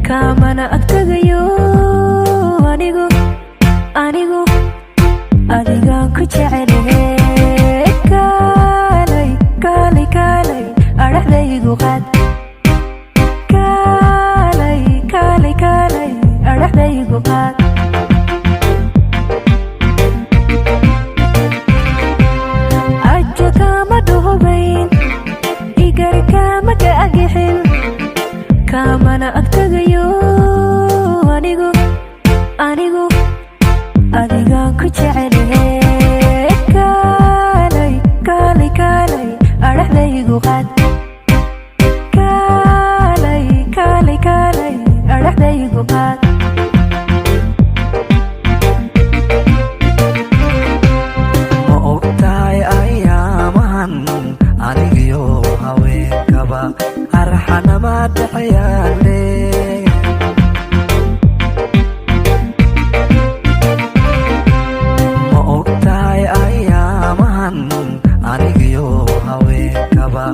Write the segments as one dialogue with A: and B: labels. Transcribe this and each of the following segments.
A: Kaamana agtagayo anigu, anigu adigaan ku jecelahe. Kaalay, kaalay, kaalay, adhaxdaygu qaad. Kaalay, kaalay, kaalay, adhaxdaygu qaad. Ajo kama dhuhubayn, igar kama gaagixin, kaamana agtagayo anigu, anigu adigaan ku jecelahe. Kaalay, kaalay, kaalay, adhaxdaygu qaad. Kaalay, kaalay, kaalay, adhaxdaygu qaad.
B: Ma ogtahay ayaamahan anigiyo haweenkaba arxanama dhexyaale? Ma ogtahay ayaamahan anigiyo haweenkaba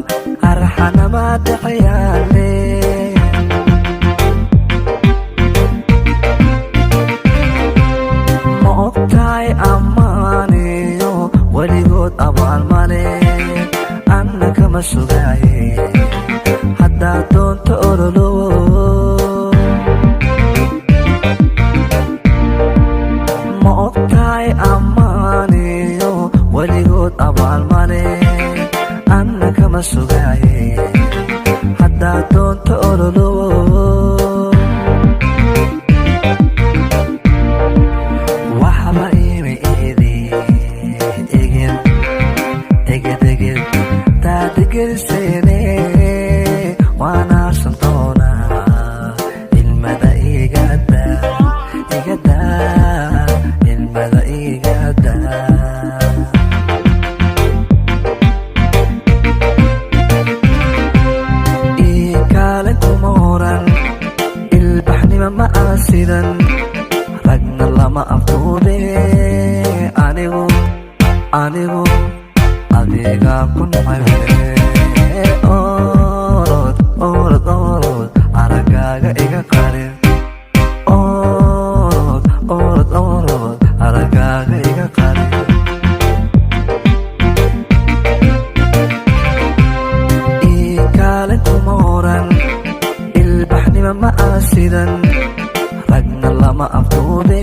B: arxanama dhexyaale? Ma ogtahay ammaaniyo weligood abaal male, anna kama sugaaye haddaad doonto ololo? Ma ogtahay ammaaniyo weligood abaal male, anna kama sugaaye haddaad doonto ololo? Waxba ima eedi egin egedeged taadigelisene, waan aarsan doonaa. Ilmada igada, igada, ilmada igada. Ii kaale kuma oran, ilbaxnima ma aasidan, ragna lama afduube. Anigu, anigu adigaa ku nacabe. Orod, orod, orod, araggaaga iga qari. Orod, orod, orod, araggaaga iga qari. Ii kaale kuma oran, ilbaxnima ma aasidan, ragna lama afduube.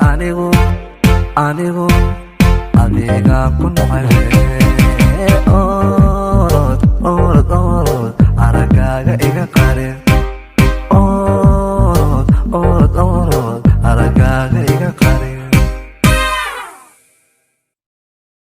B: Anigu, anigu adigaa ku nacabe. Orod, orod, orod, araggaaga iga qari. Orod, orod.